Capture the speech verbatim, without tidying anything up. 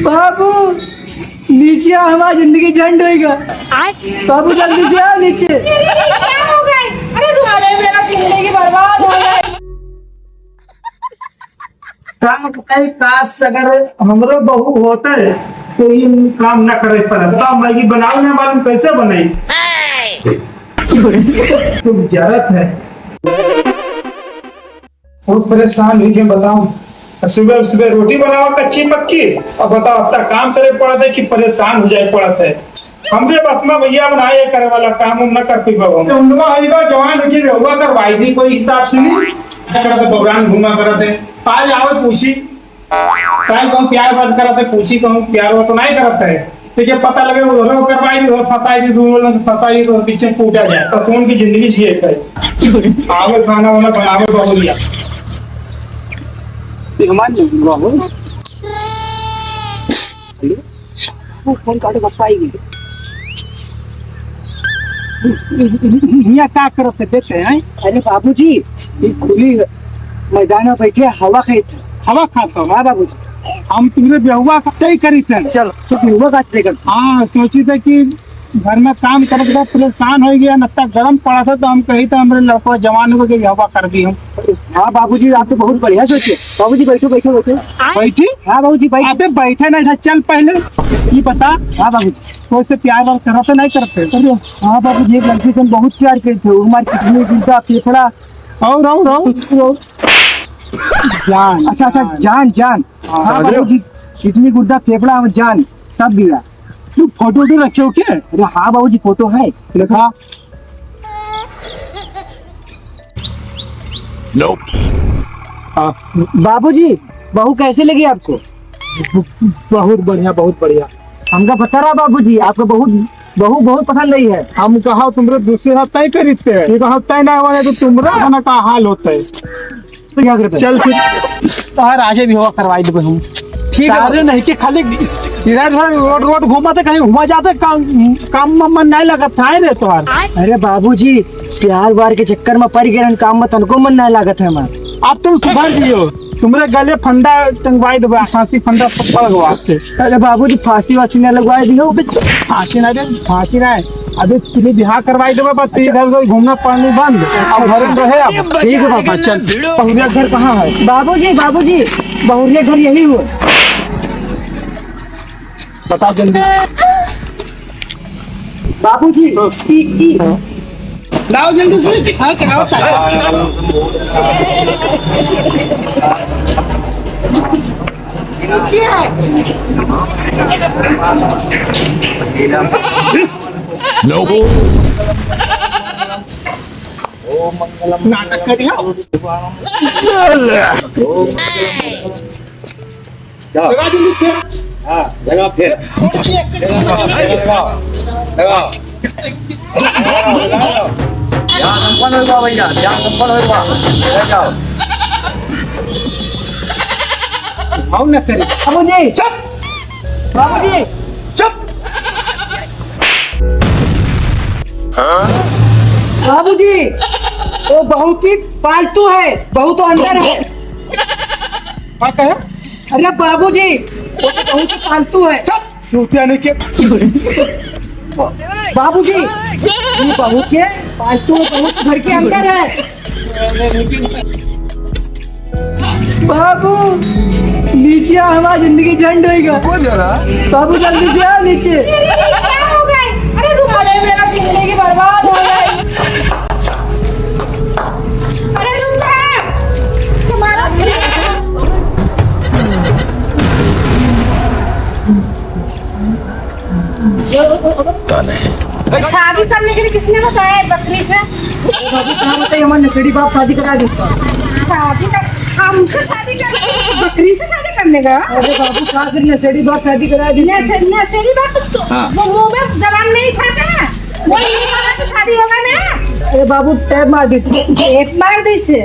बाबू, नीचे आ, हमार जिंदगी झंड होइगा। आय? बाबू, जल्दी से आ नीचे। अरे, ये क्या हो गई? अरे, रुक। अरे, मेरा जिंदगी बर्बाद हो गई। काम कई काज से अगर हमरो बहू होते, तो ये काम ना करे पड़त। बताओ, मैगी बनावे ना मालूम, कैसे बनाई? तुम जरत है। बहुत परेशान हुई के बताऊं। सुबह सुबह रोटी बनावा कच्ची पक्की, और बताओ, इतना काम करे पड़त है कि परेशान हो जाए पड़त है। हमरे बस में भैया बनाए करे वाला काम हम ना कर पीबा हम। उनका आइबा जवान हो के रहुआ करवाई दी कोई हिसाब से नहीं। करत है, भगवान घूमा करत है। आज आवे पूछी, साल कहूँ प्यार बात करत है, पूछी कहूँ प्यार वो तो नहीं करत है। तो ये पता लगे उधर करवाई दी, उधर फंसाई दी, दोनों लोग फंसाई दी, तो पीछे कूदा जाए। तो कौन की जिंदगी जिए है? आवे खाना वाना बनावे बहुरिया। मेहमान नहीं हुआ हो। हेलो, वो फोन काटो, पप्पा आई गए। हियाँ का करत है, देते हैं? अरे बाबूजी, ये खुली मैदान में बैठे हवा खाई थे। हवा खात हो? हाँ बाबूजी। हम तुमरे बेहुआ का तय करी थे। चल, तो बेहुआ का तय कर। हाँ, सोची थे कि घर में काम करत के बाद परेशान हो गया, नत्ता गरम पड़ा था, तो हम कही था हमरे लड़का जवान हो गए, हवा कर दी हम। हाँ बाबूजी, आप तो बहुत बढ़िया सोचे। बाबूजी, बैठो, बैठो, बैठो। बैठी? हाँ बाबूजी, बैठो। अबे बैठे नहीं था, चल पहले ये बता। हाँ बाबूजी। कोई से प्यार व्यार करते नहीं करते? अरे हाँ बाबूजी, एक लड़की से हम बहुत प्यार करते थे, वो हमारी किडनी, गुर्दा, फेफड़ा। और, और, और, और। जान। अच्छा, अच्छा, जान, जान। हाँ। हाँ समझ रहे हो? बाबूजी, किडनी, गुर्दा, फेफड़ा और जान सब दिया। तू फोटो वोटो रखे हो क्या? अरे हाँ बाबूजी, फोटो है। दिखा। Nope। हाँ। बाबूजी, बहू कैसे लगी आपको? बहुत बढ़िया, बहुत बढ़िया। हमका पता रहा बाबूजी, आपको बहुत, बहू बहुत पसंद आई है। हम कहा तुमरे दूसरे साथ तय करीते हैं, ये कहा तय ना हुआ है तो तुमरा खाना का हाल होता है। तो क्या करते हैं? चल फिर। तोहार आजे भी हवा करवाई देबे हम। ठीक है। सारे नहीं के खाली इधर उधर रोड रोड घूमत है, कहीं हुआ जाते काम, काम में मन नहीं लगत है रे तोहार। अरे बाबूजी, प्यार व्यार के चक्कर में पड़ गए, काम में तनको मन नहीं लागत है हमार। अब तुम सुधर दियो, तुम्हरे गले फंदा टंगवाई देबे, फांसी फंदा पड़ गवा आपके। अरे बाबूजी, फांसी वासी न लगवाई दियो। अबे फांसी ना दे, फांसी ना है। अबे तुझे बियाह करवाई देबे, बस तू अच्छा। इधर उधर घूमना पानी बंद। अच्छा, और घर में अच्छा। रहे अब। ठीक है बाबा। चल, बहुरिया घर कहाँ है? बाबूजी, बाबूजी, बहुरिया घर यही हुआ। बता जल्दी। बाबूजी, ई, ई। लाओ जल्दी से, दिखाओ, चढ़ाओ, चढ़ाओ। ये क्या है? Nope। नाटक कर दिया। लगा जल्दी से फेर। हाँ, लगा फेर। लगा, लगा। ध्यान संपन्न होगा भैया, ध्यान संपन्न होगा। ले जाओ। भाव न करे। बाबूजी। चुप। बाबूजी। चुप। बाबूजी, वो बहू की पालतू है, बहू तो अंदर है। का कहे? अरे बाबूजी, वो तो बहू की पालतू है। चुप, चूतिया नहीं के। बाबूजी, ये बहू के पालतू है, बहू घर के अंदर है। बाबू, नीचे आ, हमार जिंदगी झंड होइगा। को जरा? बाबू, जल्दी से आ नीचे। अरे, ये क्या हो गए? अरे, रुक। अरे, मेरा जिंदगी बर्बाद हो गई। अरे, रुक ना। तुम्हारा कौन है? शादी करने के लिए किसने बताया है बकरी से? अरे बाबू, कहाँ बताइए, हमारे नशेड़ी बाप शादी करा दी। शादी कर, हमसे शादी कर, बकरी से शादी करने का? अरे बाबू, कहाँ फिर नशेड़ी बाप शादी करा दी? नशे-, नशेड़ी बाप तो, हाँ। वो मुंह में जबान नहीं था क्या? वो नहीं बोला कि शादी होगा मेरा? अरे बाबू, टेप मार दी। टेप मार दी से।